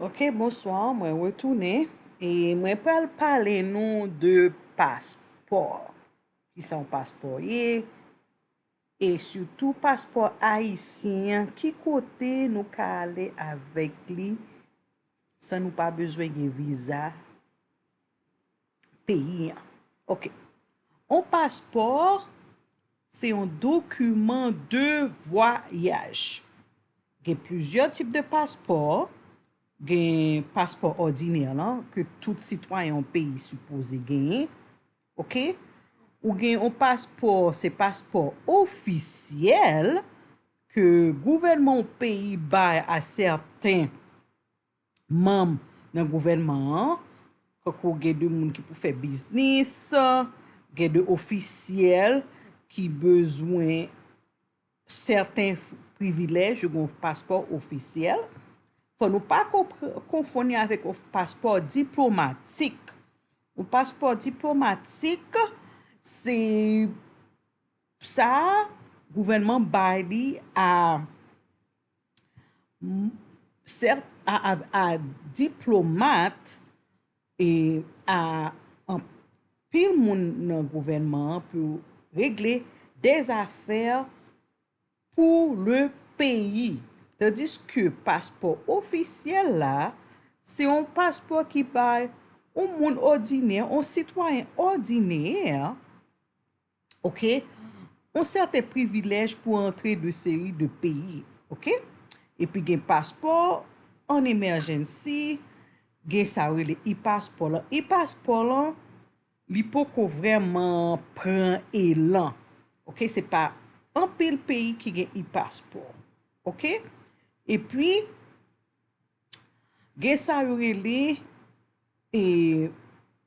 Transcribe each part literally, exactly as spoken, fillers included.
Ok, bonswa, mwen retounen e mwen pral pale nou de paspò. Kisa yon paspò ye? E sitou paspò ayisyen an, ki kote nou ka ale avèk li san nou pa bezwen gen viza peyi an? Ok. Yon paspò, se yon dokiman de vwayaj. Gen plizyè tip de paspò. Gen paspò òdinè lan, ke tout sitwayen yon peyi sipoze genyen. Ok? Ou gen yon paspò, se paspò ofisyèl ke gouvènman yon peyi bay a sèten manm nan gouvènman an, kankou gen de moun ki pou fè biznis, gen de ofisyèl ki bezwen sèten privilèj, yo gen yon paspò ofisyèl. Fò nou pa konpr-, konfonn li avèk yon paspò diplomatik. Yon paspò diplomatik, se sa gouvènman bay li a, m-, sèt, a, a, a diplomat e a anpil moun nan gouvènman an pou regle de zafè pour le pays. Tandiske paspò ofisyèl la, se yon paspò ki bay yon moun òdinè, yon sitwayen òdinè, ok, yon sèten privilèj pou antre de seri de peyi, ok? Epi gen paspò an emergency, gen sa yo rele e-paspò lan. E-paspò lan, li poko vrèman pran elan. Ok, se pa anpil peyi ki gen e-paspò. Ok? Epi, gen sa yo rele, e,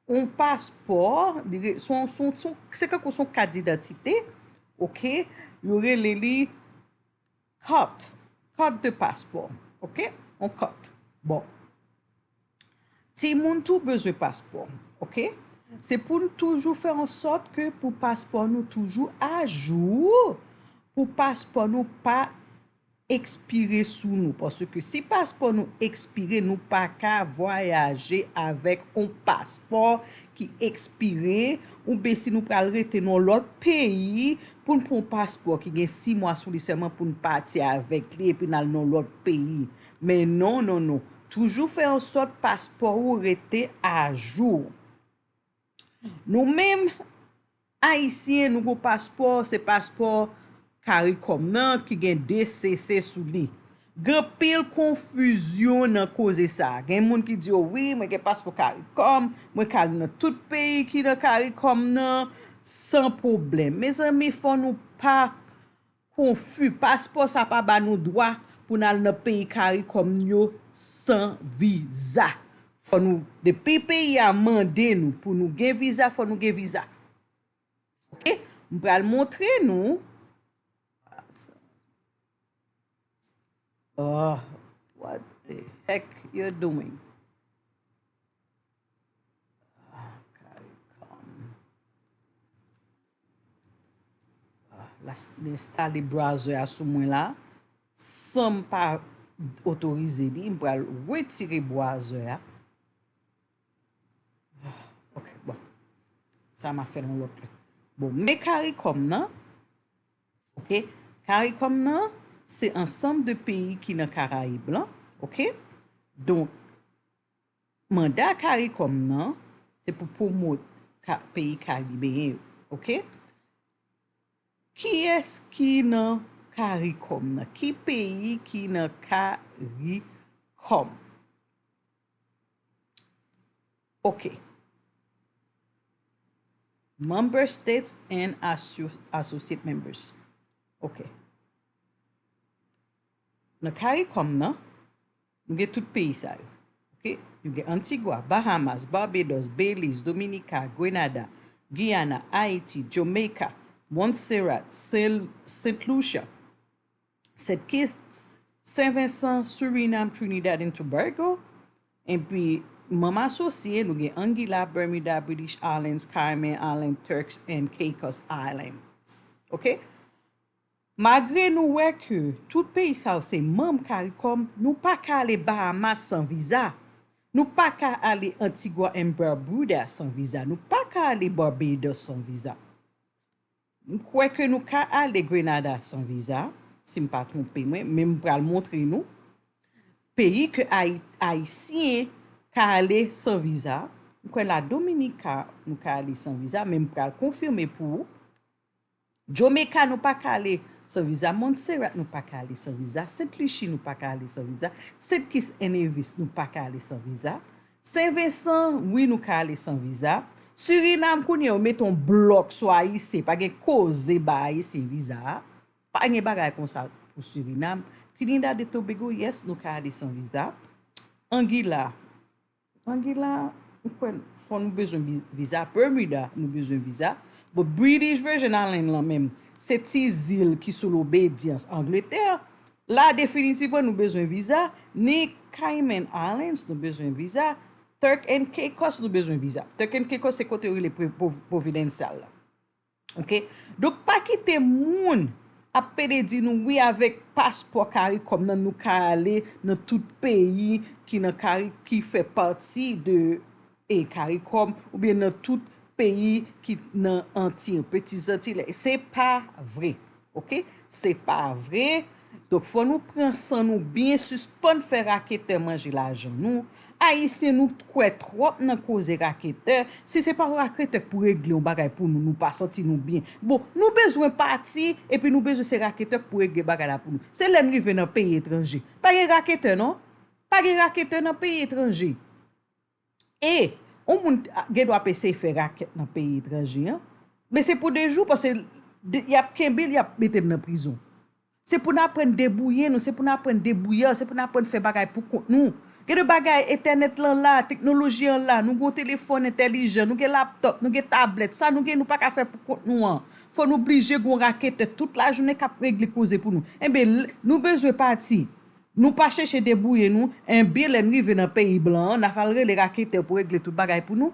yon paspò, li re-, se yon, se yon, se yon, se kankou se yon kat didantite, ok? Yo rele li kat, kat de paspò, ok? Yon kat. Bon. Timoun tou bezwen paspò, ok? Se pou n toujou fè an sòt ke pou paspò nou toujou ajou, pou paspò nou pa ekspire sou nou. Paske si paspò nou ekspire, nou pa ka vwayaje avèk yon paspò ki ekspire, oubyen si nou pral rete nan yon lòt peyi, pou n pran yon paspò ki gen sis mwa sou li sèlman pou n pati avèk li epi n al nan yon lòt peyi. Men non, non, non. Toujou fè an sòt paspò ou rete ajou. Nou menm, Ayisyen, nou gon paspò, se paspò CARICOM nan ki gen de C C sou li. Gen anpil konfizyon nan koze sa. Gen moun ki di yo, "Wi, mwen gen paspò CARICOM, mwen ka al nan tout peyi ki nan CARICOM nan, san pwoblèm." Mezanmi, fò nou pa konfi. Paspò sa pa ba nou dwa pou n al nan peyi CARICOM yo san viza. Fò nou, depi peyi a mande nou pou nou gen viza, fò nou gen viza. Ok? M pral montre nou. Oh, what the heck you doing? Ah, CARICOM. Ah, la, l enstale browser a sou mwen la, san m pa otorize li, m pral retire browser a. Ah, ok, bon. Sa m a fè l yon lòt lè. Bon, men CARICOM nan, ok, CARICOM nan, se ansanm de peyi ki nan Karayib lan, ok? Donk, manda CARICOM nan, se pou pwomot ka-, peyi karibeyen yo, ok? Kiyès ki nan CARICOM nan? Ki peyi ki nan CARICOM? Ok. Member states and asso-, associate members. Ok. Nan CARICOM nan, nou gen tout peyi sa yo. Ok? Nou gen Antigua, Bahamas, Barbados, Belize, Dominica, Grenada, Guyana, Haiti, Jamaica, Montserrat, Saint, Saint Lucia, Saint Kitts, Saint Vincent, Suriname, Trinidad and Tobago. Epi, manm asosye, nou gen Anguilla, Bermuda, British Islands, Cayman Islands, Turks and Caicos Islands. Ok? Malgre nou wè ke tout peyi sa yo se manm CARICOM, nou pa ka ale Bahamas san viza. Nou pa ka ale Antigua and Barbuda san viza. Nou pa ka ale Barbados san viza. M kwè ke nou ka ale Grenada san viza, si m pa twonpe mwen, men m pral montre nou peyi ke Ayi-, Ayisyen ka ale san viza. M kwè Ladominika, nou ka ale san viza, men m pral konfime pou ou. Jamaica, nou pa ka ale san viza. Montserrat, nou pa ka ale san viza. Saint Lucie, nou pa ka ale san viza. Saint Kitts and Nevis, nou pa ka ale san viza. Sen Vensan, wi, nou ka ale san viza. Surinam, kounye a, yo mete yon blòk sou Ayisyen. Pa gen koze ba Ayisyen viza a. Pa gen bagay konsa pou Surinam. Trinidad et Tobago, yes, nou ka ale san viza. Anguilla, Anguilla, m kwè fò nou bezwen bi-, viza. Bermuda, nou bezwen viza. But British Virgin Island lan menm, se ti zil ki sou lobedyans Angletè. La, definitivman, nou bezwen viza. Ni Cayman Islands, nou bezwen viza. Turk and Caicos, nou bezwen viza. Turk and Caicos, se kote yo rele Pre-, Prov-, Providencial la. Ok? Donk, pa kite moun ap pede di nou, wi, avèk paspò CARICOM nan, nou ka ale nan tout peyi ki nan Kari-, ki fè pati de, e, CARICOM, oubyen nan tout peyi ki nan Antiy, Peti Zantiy. Se pa vre. Ok? Se pa vre. Donk, fò nou pran san nou byen, sispann fè raketè manje lajan nou. Ayisyen, nou kwè twòp nan koze raketè. Si se pa yon raketè k pou regle yon bagay pou nou, nou pa santi nou byen. Bon, nou bezwen pati, epi nou bezwen se raketè k pou regle bagay la pou nou. Se lè n rive nan peyi etranje. Pa gen raketè, non. Pa gen raketè nan peyi etranje. E, yon moun gen dwa ap eseye fè rakèt nan peyi etranje an, men se pou de jou, paske de, y ap kenbe l, y ap mete l nan prizon. Se pou n aprann debouye nou, se pou n aprann debouyè, se pou n aprann fè bagay pou kont nou. Gen de bagay, entènèt lan la, teknoloji an la, nou gen yon telefòn entèlijan, nou gen laptòp, nou gen tablèt, sa nou gen, nou pa ka fè pou kont nou an. Fò nou blije gen yon raketè tout lajounen k ap regle koze pou nou. Enben, l-, nou bezwen pati. Nou pa chèche debouye nou, enben lè n rive nan peyi blan an, n a fè al rele raketè pou regle tout bagay pou nou.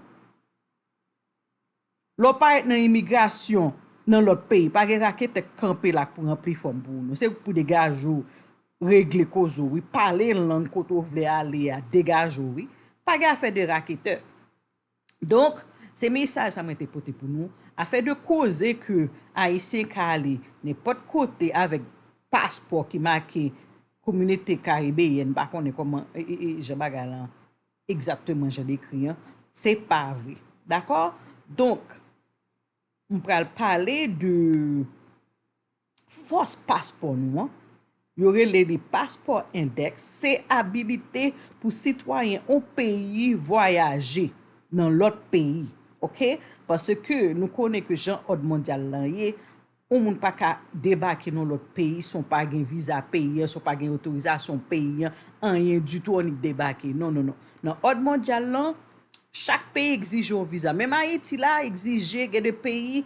Lè w parèt nan imigrasyon nan lòt peyi, pa gen raketè k kanpe la k pou ranpli fòm pou ou, non. Se pou degaje w, regle koze w, wi. Pale lang kote w vle ale a, degaje w, wi. Pa gen afè de raketè. Donk, se mesaj sa mwen te pote pou nou. Afè de koze ke Ayisyen ka ale nenpòt kote avèk paspò ki make Kominote Karibeyèn, m pa konnen kòman, e, e, e, jan bagay lan egzakteman jan l ekri an, se pa vre. Dakò? Donk, m pral pale de fòs paspò nou an. Yo rele li paspò endèks. Se abilite pou sitwayen yon peyi vwayaje nan lòt peyi. Ok? Paske nou konnen ke jan òd mondyal lan ye, yon moun pa ka debake nan lòt peyi san w pa gen viza peyi an, san w pa gen otorizasyon peyi an, anyen ditou, annik debake. Non, non, non. Nan òd mondyal lan, chak peyi egzije yon viza. Menm Ayiti la egzije, gen de peyi,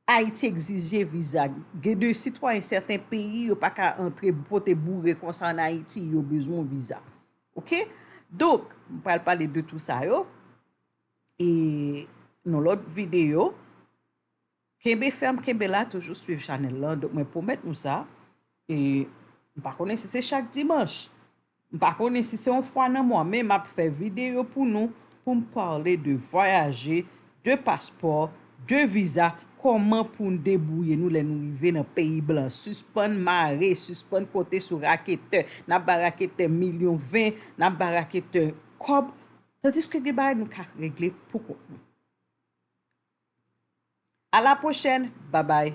Ayiti egzije viza. Gen de sitwayen sèten peyi, yo pa ka antre pote boure konsa ann Ayiti, yo bezwen yon viza. Ok? Donk, m pral pale de tou sa yo. E nan lòt videyo, kenbe fèm, kenbe la, toujou swiv chanèl lan. Donk, mwen pwomèt nou sa. E m pa konnen si se chak dimanch. M pa konnen si se yon fwa nan mwa, men m ap fè videyo pou nou, pou m pale de vwayaje, de paspò, de viza, kòman pou n debouye nou lè nou rive nan peyi blan. Sispann mare, sispann konte sou raketè. N ap ba raketè milyon ven, n ap ba raketè kòb, tandiske gen bagay nou ka regle pou kont nou. A la pwochèn, babay.